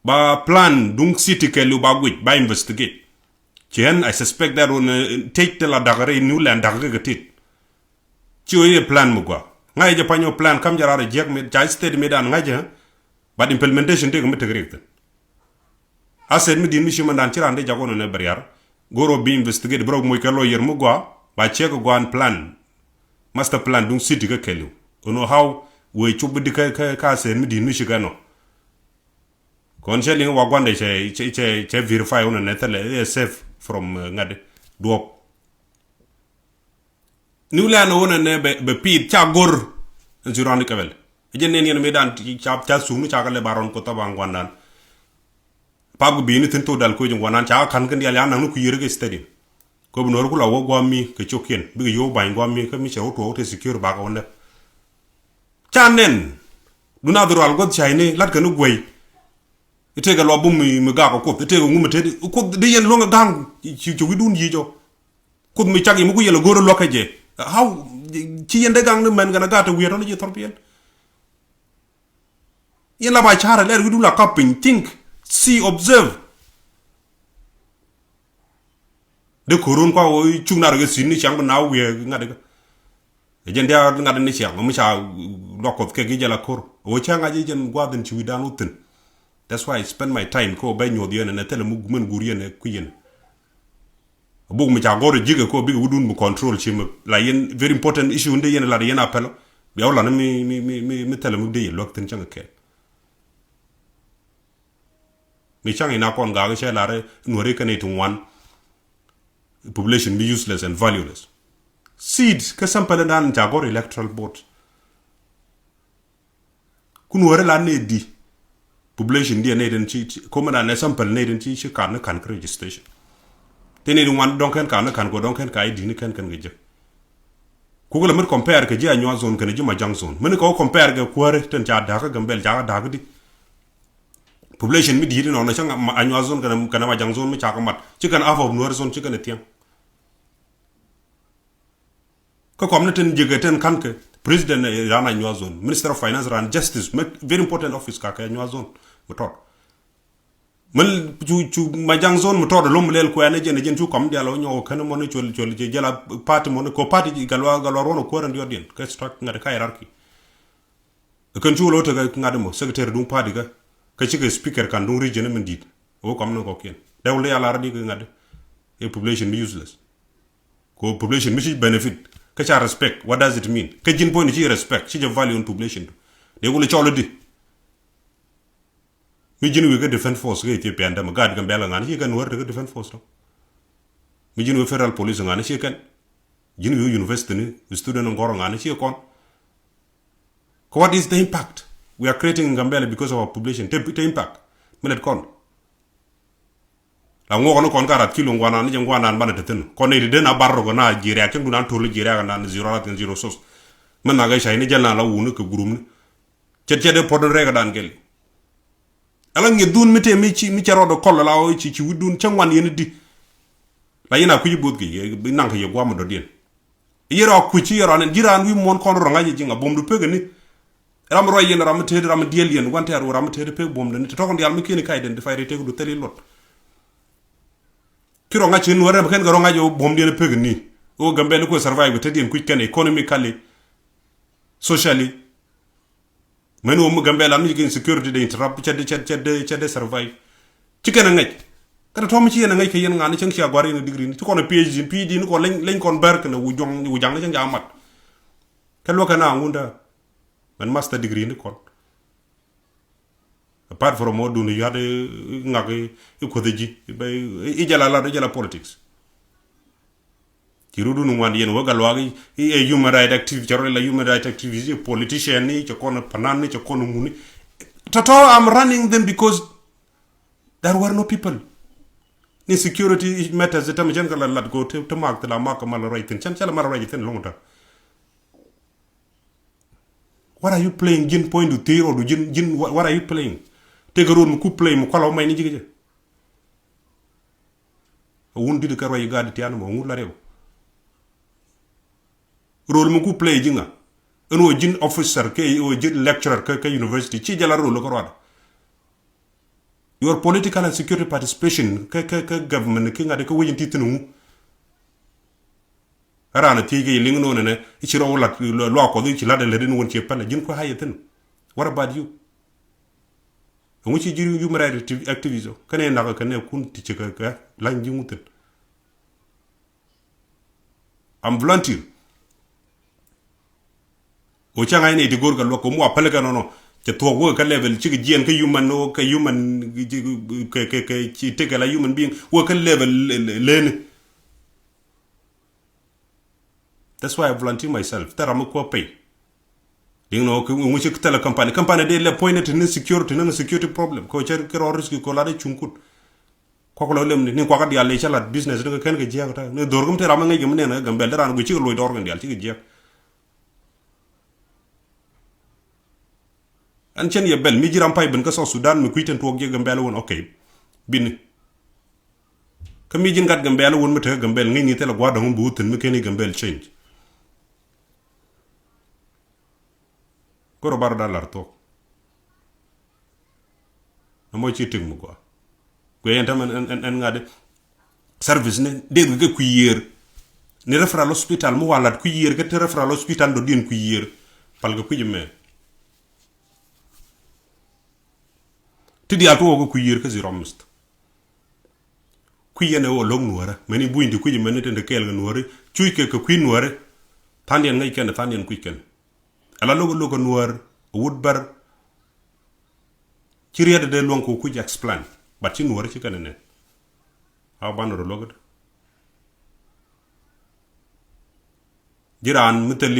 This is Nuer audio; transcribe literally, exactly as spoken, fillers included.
Ba plan duŋ city kɛɛliw ba guic ba investigate. Ci ɣän I suspect that ɣän tëc te la da̱k rɛy New Land da̱k kɛ kɛ tit. Ci ɣän yɛ plan mi gɔaa. Ŋa̱c jɛ pany ɣä plan kam jɛ raar jiäk mi ca state mi dan ŋa̱c jɛ. But implementation tëëkɛ mi tek riɛk thi̱n. Asset mi di̱i̱t mi ci mɛndan ci raan dee jak ɣän ɛ nɛ bɛ riar. Go̱r ɣä bi investigate bi rɔ moc kɛ lawyer mi gɔaa ba check gɔaa plan. Master plan duŋ city kɛ kɛɛliw. Ɣän ɣä how wëë cop bi di kä kä kä asset mi di̱i̱t mi ci kɛ nɔ. Kɔn cɛ liŋ wa guandɛ cɛ cɛ cɛ cɛ verify wunɛ nɛ thɛlɛ ɛ safe from ŋa̱t duɔp. Ni wulɛ anɛ wunɛ nɛ bɛ bɛ piith ca go̱r. Ɛn ci rɔn di kɛbɛl ɛ jɛ nɛn yɛn mi dan ca ca suŋ ni ca kɛ lɛ ba rɔn ko thaba guandan. Pap kɛ bi̱i̱ni thi̱n to dal koc guandan ca kɛ ka̱n kɛ dial ya naŋ ni kui̱ yɛr kɛ stadium. Kop nuɔr kula wä guami kɛ cok kiɛn bikɛ yo̱o̱ ba̱ny guami kä mi cɛ wä tuɔɔk te secure bakɛ wä nɛk. Ca nɛn dun a dhɔr al guɔth cayni lat kɛ ni guey. Itekɛ luɔp bum mi gak ɔ kuoth itekɛ ŋum itet kuoth di yɛn luɔŋ ɛ gaŋ. Ci ci wi̱dun yic ɔ. Kuoth mi cak yi mi ku yɛl ɛ go̱r ɛ luɔk kɛ jɛ. How ci yɛn de gaŋ ni mɛn kɛn ɛ gat ɛ wi̱i̱ ɛ tɔn ji̱ thɔr piɛl. Yɛn la ba ca̱r ɛ lɛr wi̱dun la kap piny think, see, observe. De ko̱run kua wä cuk nar kɛ sin ni ciaŋ bi na wiɛ ŋa̱t kɛ. Ɛ jɛn dia ŋa̱t ni ciaŋ mi ca luak kuɔth kɛ gi jɛ la ko̱r wä ca ŋa̱c jɛ jɛn gua̱dhin ci wi̱dan wä thin. That's why I spend my time ko bɛ nyuɔth yɛn nɛ thilɛ mi mɛn gur yɛn kui̱ yɛn. Buk mi ca gɔr ji̱ kɛ ko bik wi̱dun mi control ci mi la yɛn very important issue ni de yɛn lat yɛn a pɛl. Bia wä lan mi mi mi mi mi thilɛ mi de yɛn luak thin cäŋ kɛ. Mi caŋ ina kɔn gaak cɛ lar nuɔri kɛn iti ŋuan. Population bi useless and valueless. Seed kä sample dan ca gɔr electoral board. Ku nuɔri la ne di. Population di ne den ci kɔmɛ dan ne sample ne den ci ci kan ne kan kä registration. Te ne di ŋuan dɔŋ kɛn kan ne kan kɔ dɔŋ kɛn ka i di ne kɛn kɛn kɛ jɛ. Kukɛ lɛ mät compare kɛ ji̱ Anyuak zone kɛnɛ ji̱ Majang zone. Mɛni kɛ wä compare kɛ kuäärä tɛn ca da̱kä Gambɛl ca da̱kä di. Population mi di̱i̱t inɔnɔ cä Anyuak zone kɛnɛ Majang zone mi ca kɛ mat ci kɛn half of Nuer zone ci kɛn ɛ thiäŋ. Kä kɔm ni tɛn jiɛkɛ tɛn ka̱n kɛ president ran Anyuak zone, minister of finance ran justice, very important office ka kɛ Anyuak zone mi tɔt. Mɛn cu cu Majang zone mi tɔɔt lom lɛl kuɛɛn jɛn jɛn cu kɔm dial wä nyɔk kɛn mɔni cuɔl cuɔl jɛ jɛla party mɔni kɔ party gal wa gal wa ruɔn kuäär in diɔt diɛn kɛ struck ŋa̱t ka hierarchy. Kɛn cu lo tekɛ ŋa̱t mɔ secretary duŋ party kä kä cikɛ speaker kan duŋ region min dit. Wä kɔm ni kɔkiɛn dɛw li ala radi kɛ ŋa̱t. Ɛ population mi useless. Ko population mi ci benefit kä ca respect, what does it mean? Kä ji̱n point ci respect ci jɛ value in population du. Dee wuli cɔl di. Mi ji̱n wi̱i̱ kä defense force kä Ethiopia ndämɛ gaat Gambɛl ŋa̱n ci kɛn wär te kä defense force tɔ. Mi ji̱n wi̱i̱ federal police ŋa̱n ci kɛn. Ji̱n wi̱i̱ university ni student ŋɔr ŋa̱n ci kɔn. Kä what is the impact we are creating in Gambɛl because of our population? Te te impact mi lɛt kɔn. La ŋuɔk ni kɔn ka rat kilo ŋuanan ni jɛ ŋuanan banɛ te thin kɔn ni ti den a bar rok na jiria kin dunan tol jiria nan zero rat kin zero sos. Min na ga shai ni jɛl na la wuni kɛ gurum ni. Cɛt cɛt de pɔt ni rɛk dan gɛl. Ala ŋiɛ dhun mi te mi ci mi cɛ rɔɔd kɔl la o ci ci wi̱dun cɛ ŋuan yɛn di. La yɛn a kui̱ both kɛ yɛ naŋ kɛ yɛ guam dɔdiɛn. Yɛrɛ a kui̱ ci yɛrɛ a nɛn ji̱ raan wi̱i̱ muɔ̱n kɔn rɔ ŋa̱c ji̱ ŋa buɔ̱mdu pek ni. Ram rɔ yɛn ram mi teet ram mi diɛl yɛn wan tɛɛr wä ram mi teet pek buɔ̱mdu ni te tɔkɔn dial mi kiɛn ka identify ri tek du thil iluɔt. Ki rɔ ŋa̱c ci nuɔ̱ɔ̱r rɛm kɛn kɛ rɔ ŋa̱c buɔ̱mdiɛn pek ni. Wä Gambɛl ni kuɛ survive kɛ te diɛn kui̱c kɛn economically, socially. Mɛn wä mi Gambɛl an mi ji̱ kɛ insecurity de interrupt cɛ de cɛ de cɛ de survive. Ci kɛn a ŋäc. Kɛn a tɔm ci yɛn a ŋäc kɛ yɛn ŋa̱n ni cäŋ ci a gua̱r yɛn a degree ni ci kɔn a PhD, PhD ni kɔn leny lɔny kɔn bɛr kɛn a wu jɔŋ wu jaŋ ni cäŋ ca mat. Kɛ luɔk kɛn a ŋunda. Mɛn master degree ni kɔn. Apart from ɔ dun yat ŋak i kuoth ji̱ i jala lat i jala politics. Ci rut wun ŋuan yɛn wä gal wak i human right activist, cɛ rɔ la human right activist, i politician ni, cɛ kɔn panan ni, cɛ kɔn ŋuni. Tɔtɔ, I'm running them because there were no people. Ni security matters, tɛmɛ cɛn kɛ la lat ko te mak te la mak kɛ mal rɔy thin cɛn cɛ la mal rɔy thin lɔŋ ta. What are you playing? Ji̱n point du thir ɔ du ji̱n ji̱n what are you playing? Tekɛ rol mi ku play mi kual ɔ may ni ji̱ kɛ jɛ. Wun dit kɛ ruac gaat tian mɔ ŋut la rɛw. Rol mi ku play ji̱ ŋa? Ɛn wä ji̱n officer kɛ wä ji̱n lecturer kɛ university ci jɛ la rol kɛ ruada. Your political and security participation kä kä kä government kä ŋa̱t kä wec in ti thi̱n ŋu. Ɛ raan a thiec kä yɛ liŋ nonɛ nɛ i̱ ci rɔ wä lat luaak Kuɔth i̱ ci lat ɛ lät in wän ciɛ pälɛ ji̱n kuɛ ha̱ yɛ thi̱n. What about you? Ɛŋu ci ji̱ human rights activi- activist ɔ kɛnɛ nak kɛnɛ kun ti cɛ kɛ kɛ la̱ny ji̱ ŋu thi̱n. I'm volunteer. Ɣöö cäŋ a inɛ ti go̱o̱r kɛ luäk kɛ mu a päl kɛ nɔnɔ cɛ thuɔ̱k wä kɛ level cikɛ jiɛn kä human wä kɛ human kɛ kɛ kɛ ci tekɛ la human being wä kɛ level leni. That's why I volunteer myself. Thil ram mi kuäär pay. Liŋ nɔ kɛ ŋuci thilɛ company. Company dee lɛ point ni security ni security problem. Kɛ cɛ kɛ rɔ risk kɛ la dee cuŋ kut. Kuak lɔ lem ni ni kuak dial lɛ cɛ lat business ni kɛ kɛn kɛ jiak ta ni dhor kɛ mi thil ram mi ŋäc kɛ mi nɛn kɛ Gambɛl dee ran guic cikɛ loc dhor kɛ dial cikɛ jiak. Ɛn cɛn yɛ bɛl mi ji̱ ram pay ben kä South Sudan mi kui̱ tɛn tuɔɔk jiɛ Gambɛl wun, okay. Bini. Kä mi ji̱n gat Gambɛl wun mi tekä Gambɛl ŋi̱ni thilɛ gua̱a̱r dɔ̱ŋ bi wuthin mi keni Gambɛl change. Koro bar da lar thuɔk. Nɔmɔ ci tik mi gua. Kuɛ yɛn tɛm ɛn ɛn ɛn ŋa̱di. Service ni dee kɛ kui̱ yiër. Ni referral hospital mi walat kui̱ yiër kɛ ti referral hospital dɔ diɛn kui̱ yiër. Pal kɛ kui̱ mɛ. Ti diaal ti wä kɛ kui̱ yiër kä zero mist. Kui̱ yɛn ɛ wä lo̱k nuäärä mɛni buny ti kui̱ mɛni tin ti kɛɛl kɛ nuääri cuc kɛ kɛ kui̱ nuääri. Thandiɛn ŋäc kɛn thandiɛn kui̱ kɛn. Ala lo̱k lo̱k kɛ nuäär wut bär. Ci riɛt dee luɔ̱ŋ kɛ kui̱ explain. But ci nuääri ci kɛn nɛ. A ban rɔ luɔ̱k. Ji̱ raan mi thil